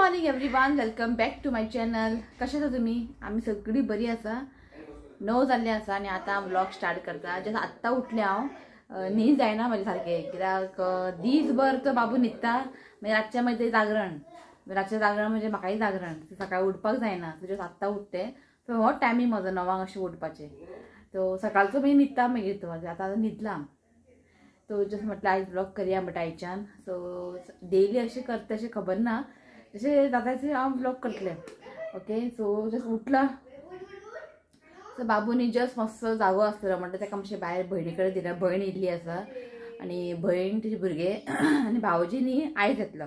Morning everyone, welcome back to my channel. कशें आसा तुमी? आमी सगळीं बरी आसा. 9 जाल्ले आसा आनी आतां हांव व्लॉग स्टार्ट करता. जस्ट आत्तां उठलें हांव. न्हीद जायना म्हजे सारकें, कित्याक दीसभर तो बाबू न्हिदता, मागीर रातचें मागीर तें जागरण, रातचें जागरण म्हणजे म्हाकाय जागरण, सकाळीं उठपाक जायना. सो जस्ट आत्तां उठतें. सो हो टायमींग म्हजो 9 अशें उठपाचें. सो सकाळचो मागीर न्हिदता, मागीर तो आतां न्हिदला. सो जस्ट म्हटलें आयज व्लॉग करया म्हणटा आयच्यान. सो डेली अशें करता अशें खबर ना, जशें जाता तशें हांव व्लॉग करतलें. ओके, सो जस्ट उठला. सो बाबूनी जस्ट मातसो जागो आसलो म्हणटा ताका मातशें भायर भयणी कडेन दिला. भयण इल्ली आसा आनी भयण तिजे भुरगे आनी भावजी न्ही आयज येतलो.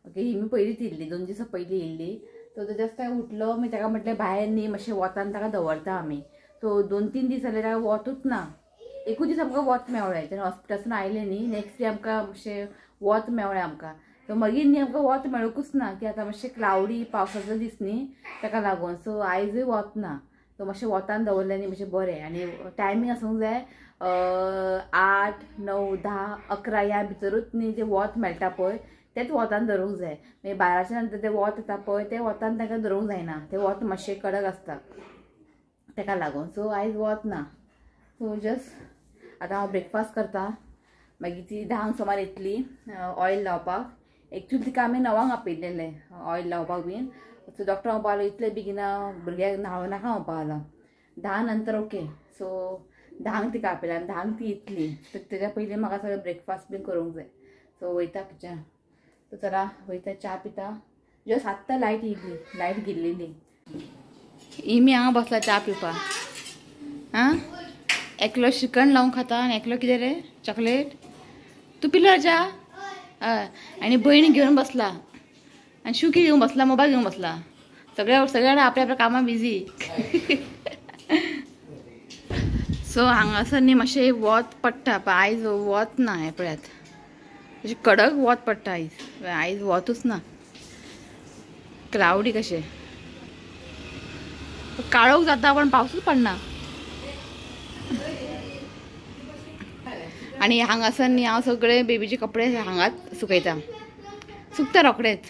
ओके, ही मी पयलींच इल्ली, 2 दिसां पयलीं इल्ली. सो तो जस्ट उठलो, मागीर ताका म्हटलें भायर न्ही मातशें वतान ताका दवरता आमी. सो 2-3 दीस जाले ताका वतूच ना. एकूच दीस आमकां वत मेवळें, तेन्ना हॉस्पिटलासून आयलें न्ही नेक्स्ट डे आमकां मातशें वत मेवळें आमकां. सो मागीर न्ही आमकां वत मेळुंकूच ना, की आतां मातशें क्लावडी पावसाचो दीस न्ही ताका लागून. सो आयजूय वत ना. सो मातशें वतान दवरलें न्ही मातशें बरें. आनी टायमींग आसूंक जाय 8, 9, 10, 11 ह्या भितरूच न्ही जें वत मेळटा पळय तेंच वतान धरूंक जाय. मागीर 12च्या नंतर तें वत येता पळय तें वतान ताका धरूंक जायना, तें वत मातशें कडक आसता ताका लागून. सो आयज वत ना. सो जस्ट आतां हांव ब्रेकफास्ट करता, मागीर ती 10 सुमार येतली ऑयल लावपाक. एक्चुअली तिका आमी 9 आपयलेलें ऑयल लावपाक बीन. सो डॉक्टर म्हणपाक लागलो इतले बेगिना भुरग्याक न्हांव नाका म्हणपाक लागलो, 10 नंतर. ओके, सो 10 तिका आपयला आनी 10 ती येतली. तर तेज्या पयलीं म्हाका सगळें ब्रेकफास्ट बीन करूंक जाय. सो वयता किचन. सो चला वयता, च्या पिता. जस्ट आत्तां लायट येयली, लायट गेल्लेली. इमी हांगा बसला च्या पिवपाक. आं, एकलो श्रीखंड लावन खाता आनी एकलो कितें रे चॉकलेट. तूं पिलो च्या? हय. आनी भयण घेवन बसला आनी शुकी घेवन बसला, मोबायल घेवन बसला. सगळ्या सगळ्या आपल्या आपल्या कामां बिजी. सो हांगासर न्ही मातशें वत पडटा, पण आयज वत ना. हें पळयात, अशें कडक वत पडटा आयज. आयज वतूच ना, क्लावडी कशें काळोख जाता पण पावसूच पडना. आनी हांगासर न्ही हांव सगळे बेबीचे कपडे हांगाच सुकयता, सुकता रोखडेच.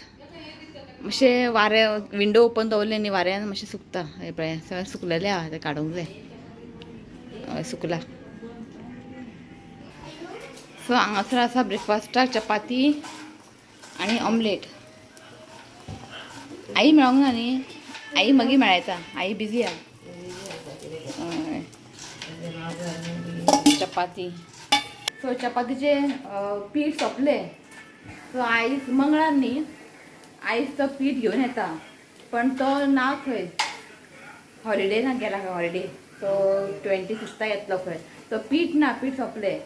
मातशें वारें विंडो ओपन दवरलें न्ही वाऱ्यान मातशें सुकता. हें पळय सगळें सुकलेलें आहा, तें काडूंक जाय. हय, सुकला. सो हांगासर आसा ब्रेकफास्टाक चपाती आनी ऑमलेट. आई मेळोंक ना न्ही, आई मागीर मेळयता, आई बिजी आहा. चपाती. सो चपातीचें पीठ सोंपलें. सो आयज मंगळार न्ही, आयज तो पीठ घेवन येता पण तो ना खंय, हॉलिडे ना गेला खंय हॉलिडे. सो 26 येतलो खंय. सो पीठ ना, पीठ सोंपलें.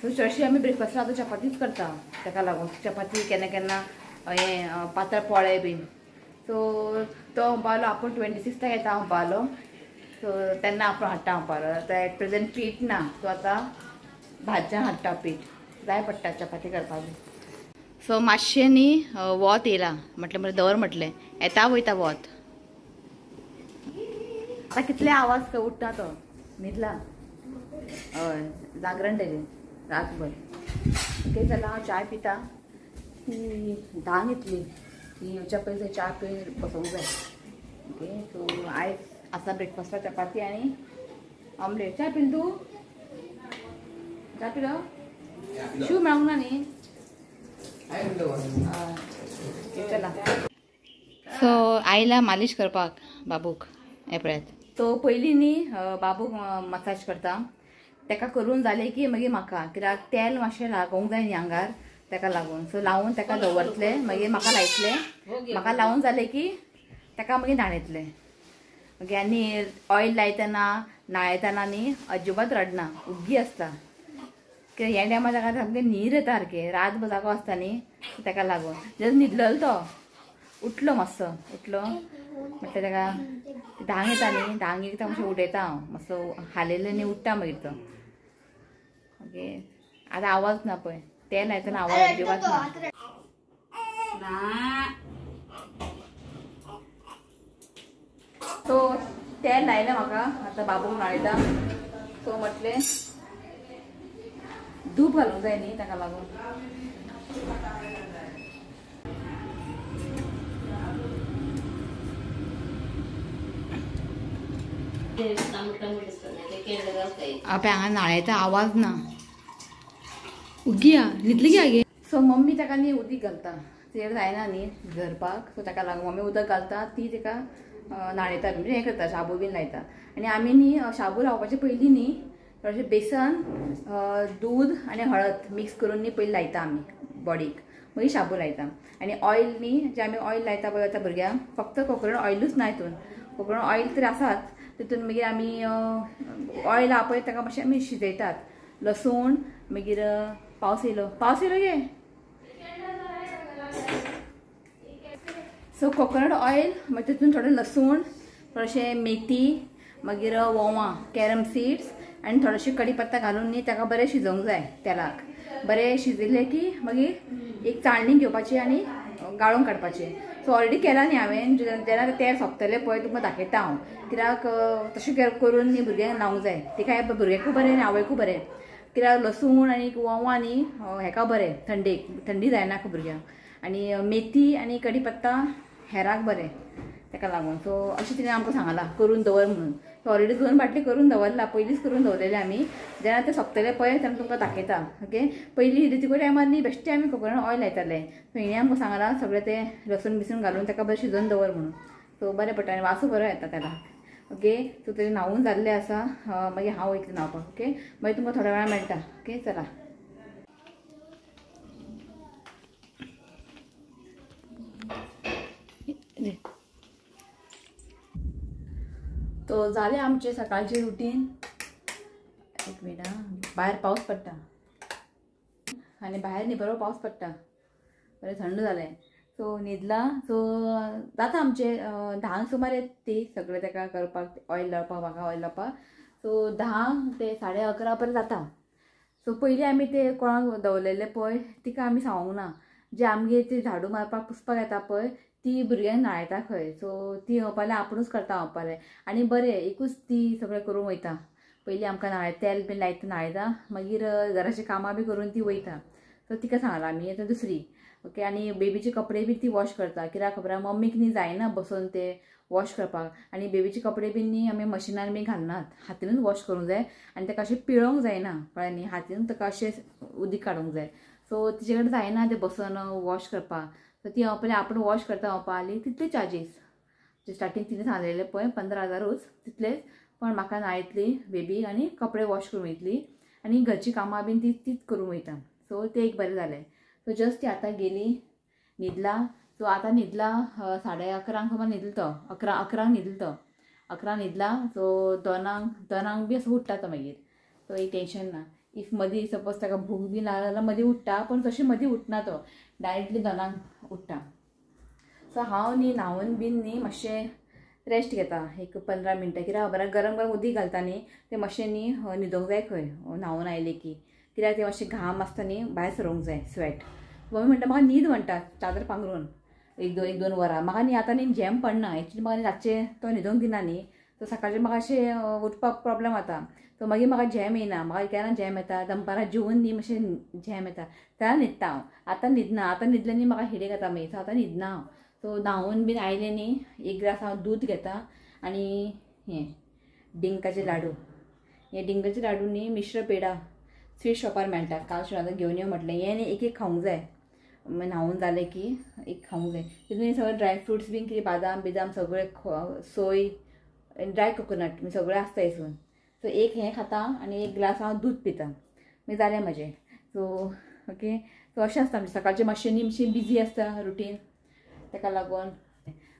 सो चडशी आमी ब्रेकफास्टाक आतां चपातीच करता, ताका लागून चपाती केन्ना केन्ना हें पातळ पोळे बीन. सो तो म्हणपाक लागलो आपूण 26 येता म्हणपाक लागलो. सो तेन्ना आपूण हाडटा म्हणपाक लागलो. आतां एट प्रेजेंट पीठ ना, सो आतां भाजयां हाडटा पीठ, जाय पडटा चपाती करपाक. सो मातशें न्ही वत येयलां म्हटलें, म्हटलें दवर म्हटलें, येता वयता वत. आतां कितले आवाज उठ्ठा तो, न्हिदला. हय, जागरण तेजें रातभर. ओके, चला हांव च्याय पिता. ती 10 येतली, ती येवच्या पयलीं च्या पिवन बसोवंक जाय. ओके, सो आयज आसा ब्रेकफास्टाक चपाती आनी ऑमलेट. च्या पिल तूं? च्या पिलो? शू मेळोंक ना न्ही. चला. सो आयला मालिश करपाक बाबूक. हें पळयात, सो पयलीं न्ही बाबूक मसाज करता, ताका करून जालें की मागीर म्हाका, कित्याक तेल मातशें लागोवंक जाय न्ही आंगार, ताका लागून. सो लावन ताका दवरतलें, मागीर म्हाका लायतलें. म्हाका लावन जालें की ताका मागीर न्हाणयतलें. मागीर आनी ऑयल लायतना न्हाणयतना न्ही अजिबात रडना, उग्गी आसता. कित्याक ह्या टायमार ताका सामकें न्हीद येता सारकें, रातभर जागो आसता न्ही ताका लागून. जस्ट न्हिदलेलो तो, उठलो मातसो, उठलो म्हटलें ताका 10 येता न्ही, 10 येता मातशें उठयता हांव, मातसो हालयलें न्ही उठ्ठा मागीर तो. ओके, आतां आवाज ना पळय, तेल लायतना आवाज अजिबात ना. सो तेल लायलें म्हाका, आतां बाबूक न्हाणयता. सो म्हटलें धूप घालूंक जाय न्ही ताका लागून. आपल्या हांगा नाळ्याचा आवाज ना उगी न्हिदली गे गे. सो मम्मी ताका न्ही उदीक घालता, चड जायना न्ही झरपाक, सो ताका लागून मम्मी उदक घालता, ती ताका न्हाणयता म्हणजे हें करता, शाबू बीन लायता. आनी आमी न्ही शाबू लावपाचे पयलीं न्ही थोडेशें बेसन दूद आनी हळद मिक्स करून न्ही पयलीं लायता आमी बॉडीक, मागीर शाबू लायता. आनी ऑयल न्ही जें आमी ऑयल लायता पळय आतां भुरग्यांक, फक्त कोकोनट ऑयलूच ना हितून, कोकोनट ऑयल तर आसाच तितून. मागीर आमी ऑयल आहा पळय ताका मातशें आमी शिजयतात, लसूण मागीर पावस येयलो, पावस येयलो गे. सो कोकोनट ऑयल मागीर तितून थोडें लसूण, थोडेशें मेथी, मागीर वोवा, कॅरम सीड्स आनी थोडेशें कडी पत्ता घालून न्ही ताका बरें शिजोवंक जाय तेलाक. बरें शिजयलें की मागीर एक चाळणी घेवपाची आनी गाळून काडपाची. सो ऑलरेडी केला न्ही हांवें, जेन्ना तेल सोंपतलें पळय तुमकां दाखयता हांव, कित्याक तशें करून न्ही भुरग्यांक लावंक जाय. ते काय भुरग्यांकूय बरें आनी आवयकूय बरें, कित्याक लसूण आनी वोवा न्ही हेका बरें थंडेक, थंडी जायना भुरग्यांक, आनी मेथी आनी कडी पत्ता हेराक बरें ताका लागून. सो अशें तिणें आमकां सांगलां करून दवर म्हणून. सो ऑलरेडी 2 बाटली करून दवरला, पयलींच करून दवरलेले आमी, जेन्ना ते सोंपतले पळय तेन्ना तुमकां दाखयता. ओके, पयलीं ऋतिको टायमार न्ही बेश्टे आमी कोकोनट ऑयल लायताले, सो हिणें आमकां सांगलां सगळें तें लसूण बिसून घालून ताका बरें शिजोवन दवर म्हणून. सो बरें पडटा आनी वासू बरो येता तेला. ओके, सो तेजें न्हांवून जाल्लें आसा, मागीर हांव वयतलें न्हांवपाक. ओके, मागीर तुमकां थोड्या वेळान मेळटा. ओके चला. तो जालें आमचें सकाळचें रुटीन. एक मिनट, भायर पावस पडटा आनी भायर न्ही बरो पावस पडटा, बरें थंड जालें. सो न्हिदला, सो जाता आमचें 10 सुमार येता ती सगळें ताका करपाक, ऑयल लावपाक, म्हाका ऑयल लावपाक. सो 10 ते 11:30 पर्यंत जाता. सो पयलीं आमी ते कोणाक दवरलेले पळय तिका आमी सांगूंक ना, जे आमगेर ती झाडू मारपाक पुसपाक येता पळय ती भुरग्यांक न्हाणयता खंय. सो ती म्हणपालें आपुणूच करता म्हणपालें, आनी बरें एकूच ती सगळें करूंक वयता. पयलीं आमकां न्हाणय तेल बीन लायता न्हाणयता, मागीर घराचीं कामां बी करून ती वयता. सो तिका सांगलां आमी आतां दुसरी. ओके, आनी बेबीचे कपडे बी ती वॉश करता, कित्याक खबर आहा मम्मीक न्ही जायना बसून ते वॉश करपाक, आनी बेबीचे कपडे बी न्ही आमी मशिनान बी घालनात, हातीनूच वॉश करूंक जाय आनी ताका अशें पिळोवंक जायना, कळ्ळें न्ही, हातीन ताका अशें उदीक काडूंक जाय. सो तिचे कडेन जायना तें बसून वॉश करपाक. सो ती पयलीं आपूण वॉश करता म्हणपा तितले चार्जीस स्टार्टींग तिणें सांगलेले पळय 15,000 तितलेच, पण म्हाका न्हायतली बेबी आनी कपडे वॉश करूंक वयतली आनी घरचीं कामां बीन ती तीच करूंक वयता. सो तें एक बरें जालें. सो जस्ट ती आतां गेली न्हिदला. सो आतां न्हिदला 11:30 सुमार न्हिदलो तो, 11:00 न्हिदलो तो, 11 न्हिदला. सो 2 बी असो उठ्ठा तो मागीर. सो एक टेंशन ना. If मदीं सपोज ताका भूक बी लागली जाल्यार मदीं उठ्ठा, पण तशें मदीं उठना तो, डायरेक्टली 2 उठ्ठा. सो हांव न्ही न्हांवन बीन न्ही मातशें रेस्ट घेता एक 15 मिनटां, कित्याक खबर गरम गरम उदीक घालता न्ही तें मातशें न्ही न्हिदोंक जाय खंय न्हांवन आयलें की, कित्याक तें मातशें घाम आसता न्ही भायर सरोंक जाय स्वेट. मम्मी म्हणटा म्हाका न्हीद म्हणटा चादर पांगरून एक दोन वरां, म्हाका न्ही आतां न्ही झेम पडना एक्चुली, म्हाका रातचें तो न्हिदोंक दिना न्ही, सो सकाळचें म्हाका अशें उठपाक प्रोब्लम जाता. सो मागीर म्हाका झेम येयना, म्हाका केन्ना झेम येता दनपारां जेवन न्ही मातशें झेम येता तेन्ना न्हिदता हांव. आतां न्हिदना, आतां न्हिदलें न्ही म्हाका हेडेक येता मागीर. सो आतां न्हिदना हांव. सो न्हांवन बीन आयलें न्ही एक ग्लास हांव दूद घेता आनी हें डिंकाचे लाडू, हे डिंकाचे लाडू न्ही मिश्र पेडा स्वीट शॉपार मेळटा, काल शिवाय घेवन यो म्हटलें, हें न्ही एक एक खावंक जाय, न्हांवन जालें की एक खावंक जाय. तितून सगळे ड्राय फ्रुट्स बीन कितें बादाम बिदाम सगळे सोय ड्राय कोकोनट सगळें आसता हितून. सो एक हें खाता आनी एक ग्लास हांव दूद पिता, मागीर जालें म्हजें. सो ओके, सो अशें आसता आमचें सकाळचें मातशें न्ही मातशें बिजी आसता रुटीन ताका लागून.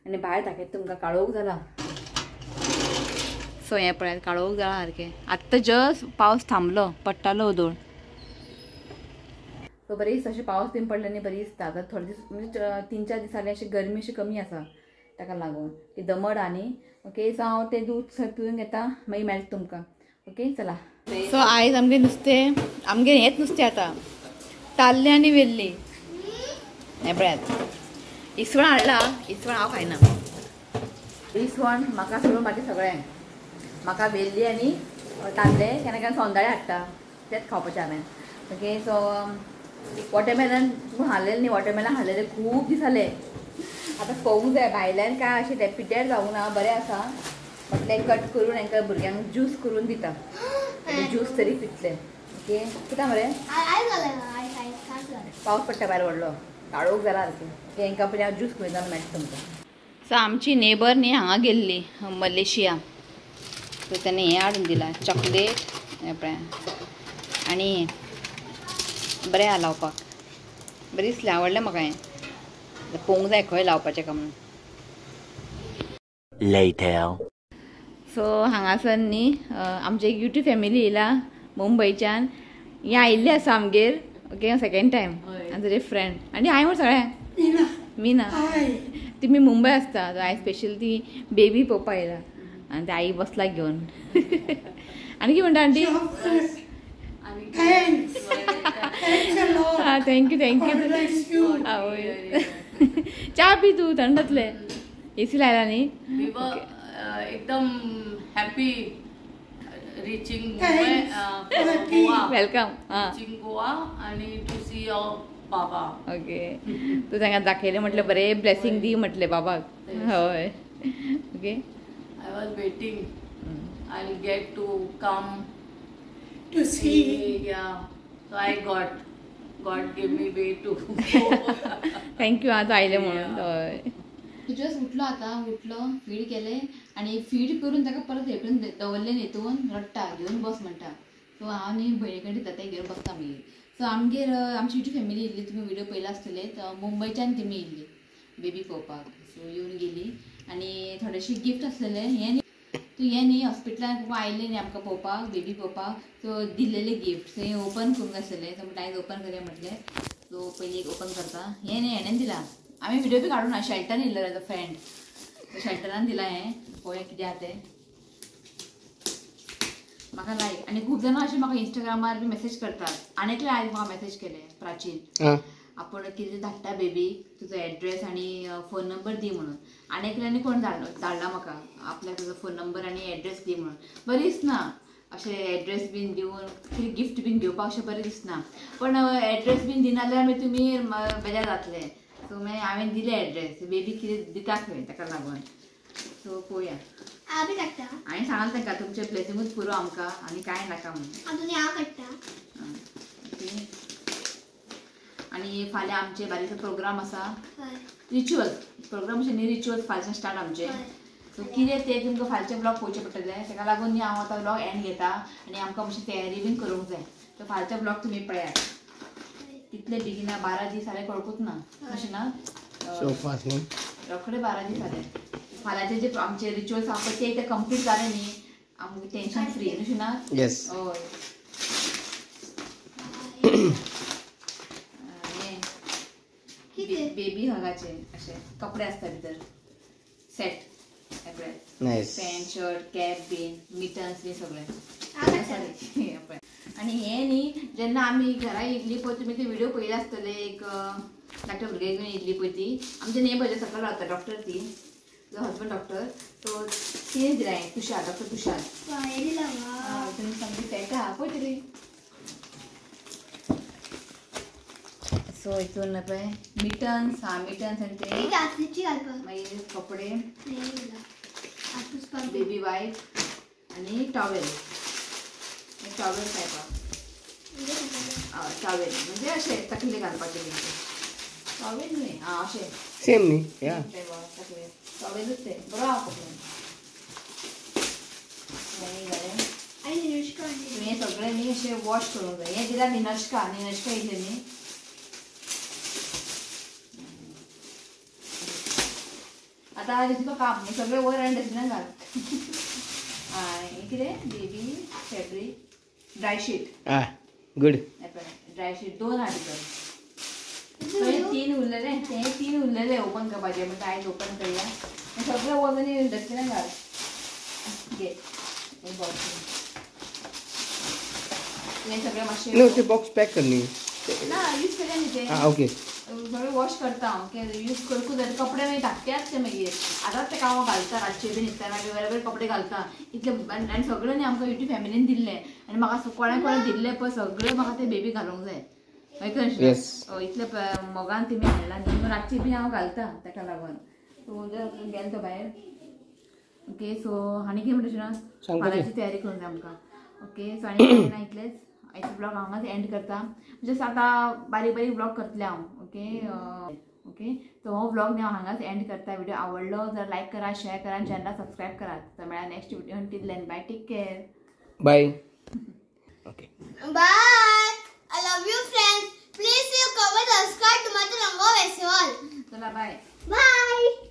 आनी भायर दाखयता तुमकां काळोख जाला. सो हें पळयात काळोख जाला सारकें, आत्तां जस्ट पावस थांबलो, पडटालो ओदोळ. सो बरें दिसता अशें पावस बीन पडले न्ही बरी दिसता. आतां थोडे दीस म्हणजे 3-4 दिसांनी अशी गरमी अशी कमी आसा ताका लागून ती दमट आनी. ओके, सो हांव तें दूद पिवन घेता, मागीर मेळटा तुमकां. ओके चला. सो आयज आमगेर नुस्तें, आमगेर हेंच नुस्तें आतां ताल्लें आनी वेल्ली. हें पळयात इसवण हाडला, इसवण हांव खायना, इसवण म्हाका सोडून बाकी सगळें म्हाका वेल्ली आनी ताल्ले केन्ना केन्ना सोंदाळे हाडटा तेंच खावपाचें हांवें. ओके, सो वॉटरमेलन हाडलेलें न्ही, वॉटरमेलन हाडलेलें खूब दीस जाले, आतां पळोवंक जाय भायल्यान काय अशें रेपिटेड जावंक ना, बरें आसा. म्हटलें कट करून हांकां भुरग्यांक ज्यूस करून दिता, ज्यूस तरी पितले. ओके कितें मरे पावस पडटा भायर व्हडलो काळोख जाला सारकें. ओके हांकां पयलीं हांव ज्यूस करून दिता मेळटा तुमकां. सो आमची नेबर न्ही हांगा गेल्ली मलेशिया, सो तेणें हें हाडून दिलां चॉकलेट हें पळय आनी बरें आहा लावपाक, बरें दिसलें, आवडलें म्हाका हें. पळोवंक जाय खंय लावपाचें काय म्हणून. सो हांगासर न्ही आमची एक युट्यूब फॅमिली येयला मुंबयच्यान, हें आयिल्लें आसा आमगेर. ओके सेकेंड टायम आनी तुजे फ्रेंड आनी हांवें म्हण सगळ्यांक मीना तुमी मुंबय आसता, आयज स्पेशल ती बेबी पळोवपाक येयला आनी ती आई बसला घेवन. आनी कितें म्हणटा aunty? Thank you thank you. आवय च्या पी तूं, थंड जातलें, एसी लायला न्ही. एकदम happy reaching Goa. Welcome. Reaching Goa आणि to see your Baba. Okay तूं तांकां दाखयलें म्हटलें बरें ब्लेसींग दी म्हटलें बाबाक. हय okay. I was waiting I will get to come to see. Yeah so I got God give me way to. Thank you आतां आयलें म्हणून. हय जस्ट उठलो आतां, उठलो फीड केलें आनी फीड करून ताका परत हेटून दवरलें न्ही, हितून रडटा घेवन बस म्हणटा. सो हांव न्ही भयणी कडेन दिता तें घेवन बसता मागीर. सो आमगेर आमची युट्यूब फॅमिली येयल्ली, तुमी व्हिडिओ पळयला आसतले, मुंबयच्यान तिमी येयल्ली बेबी पळोवपाक. सो येवन गेली आनी थोडेशे गिफ्ट आसलेले. हें तूं हें न्ही हॉस्पिटलान आयलें न्ही आमकां पळोवपाक, बेबी पळोवपाक, सो दिल्लेले गिफ्ट सो हें ओपन करूंक आसलेलें. सो म्हटलें आयज ओपन करया म्हटलें. सो पयलीं एक ओपन करता. हें न्ही हेणेन दिलां, आमी व्हिडिओ बी काडूं ना, शेल्टन येयल्लो ताजो फ्रेंड, शेल्टनान दिलां हें. पळोवया कितें आहा तें. म्हाका लायक आनी खूब जाणां अशें म्हाका इंस्टाग्रामार बी मॅसेज करतात. आनी एकलें आयज म्हाका मॅसेज केलें प्राचीन, आपूण कितें धाडटा बेबीक, तुजो एड्रेस आनी फोन नंबर दी म्हणून. आनी एकल्यानी कोण धाडला म्हाका आपल्याक तुजो फोन नंबर आनी एड्रेस दी म्हणून. बरें दिसना अशें एड्रेस बीन दिवन कितें गिफ्ट बीन घेवपाक अशें बरें दिसना, पण एड्रेस बीन दिना जाल्यार मागीर तुमी बेजार जातले. सो मागीर हांवें दिलें एड्रेस, बेबी कितें दिता खंय ताका लागून. सो पळोवया. हांवें सांगलें तांकां तुमचें ब्लेसिंगूच पुरो आमकां आनी कांय नाका म्हणून. ओके आनी फाल्यां आमचे बारीक प्रोग्राम आसा, रिच्युअल प्रोग्राम अशें न्ही, रिच्युअल्स फाल्यां स्टार्ट आमचे. सो कितें तें तुमकां फालचें ब्लॉग पळोवचें पडटलें, ताका लागून न्ही हांव आतां ब्लॉग एंड घेता आनी आमकां मातशी तयारी बीन करूंक जाय. सो फालचो ब्लॉग तुमी पळयात. कितले बेगिना 12 दीस जाले कळकूच ना, अशें ना रोखडे 12 दीस जाले. फाल्यांचे जे आमचे रिच्युअल्स आहा पळय ते कंप्लीट जाले न्ही, आमकां टेंशन फ्री अशें ना. हय बेबी हगाचे अशे कपडे आसता भितर सेट, पॅन्ट शर्ट कॅप बीन मिटन्स बीन सगळे. आनी हें न्ही जेन्ना आमी घरा येयल्ली पळय, तुमी ते व्हिडिओ पळयले आसतले, एक धाकट्या भुरग्याक घेवन येयल्ली पळय ती आमच्या नेबरच्या सकयल रावता डॉक्टर, ती तुजो हजबंड डॉक्टर, सो तिणें दिलां हें तुषार, डॉक्टर तुषार. तुमी सामकी सेट आहा पळय तरी. सो हितून पळय मिटन्स हा, मिटन्स आनी ते मागीर कपडे, बेबी वायप आनी टॉवेल, टॉवेल टायप टॉवेल म्हणजे अशें तकले घालपाचें बीन ते टॉवेल न्हय, आं अशें सेम न्ही तकले टॉवेलूच ते बरो आहा कपडे. जालें हें सगळें न्ही अशें वॉश करूंक जाय. हें दिलां निनश्का, निनश्का येयलें न्ही. आतां तुका काम हें सगळें वयर आनी डस्टबिनान घाल. हें कितें baby fabric dry sheet. Good dry sheet 2 आहा भितर, 3 उरलेले, ते 3 उरलेले ओपन करपाचे, म्हणटा आयज ओपन करया. हें सगळें वयर आनी डस्टबिनान घाल. घे बॉक्स हें सगळें मातशें ते बॉक्स पॅक कर न्ही ना यूज केलें न्ही ते. ओके सगळें वॉश करता हांव, यूज करूंकूच जाय. कपडे मागीर धाकटे आसते मागीर, आतांच ते कामां घालता, रातचे बी न्हिदतना बी बरे बरे कपडे घालता इतले. आनी सगळें न्ही आमकां युट्यूब फॅमिलीन दिल्लें आनी म्हाका कोणा कोणा दिल्लें पळय सगळें म्हाका ते बेबी घालूंक जाय. मागीर इतले मोगान तेमी हाडला न्ही, रातचे बी हांव घालता ताका लागून. सो गेलो तो भायर. ओके सो आनी कितें म्हणटा तुजें, फाल्यांची तयारी करूंक जाय आमकां. ओके सो आनी ना इतलेंच आयचो ब्लॉग हांगाच एंड करता. जस्ट आतां बारीक बारीक ब्लॉग करतलें हांव. ओके ओके सो हो ब्लॉग न्ही हांव हांगाच एंड करता. व्हिडिओ आवडलो जर लायक करा, शेअर करा, चॅनला सबस्क्रायब करात. तर मेळा next video. Till then bye, take care, bye. Okay bye. I love you friends. Please you comment, subscribe to my channel. चला बाय बाय.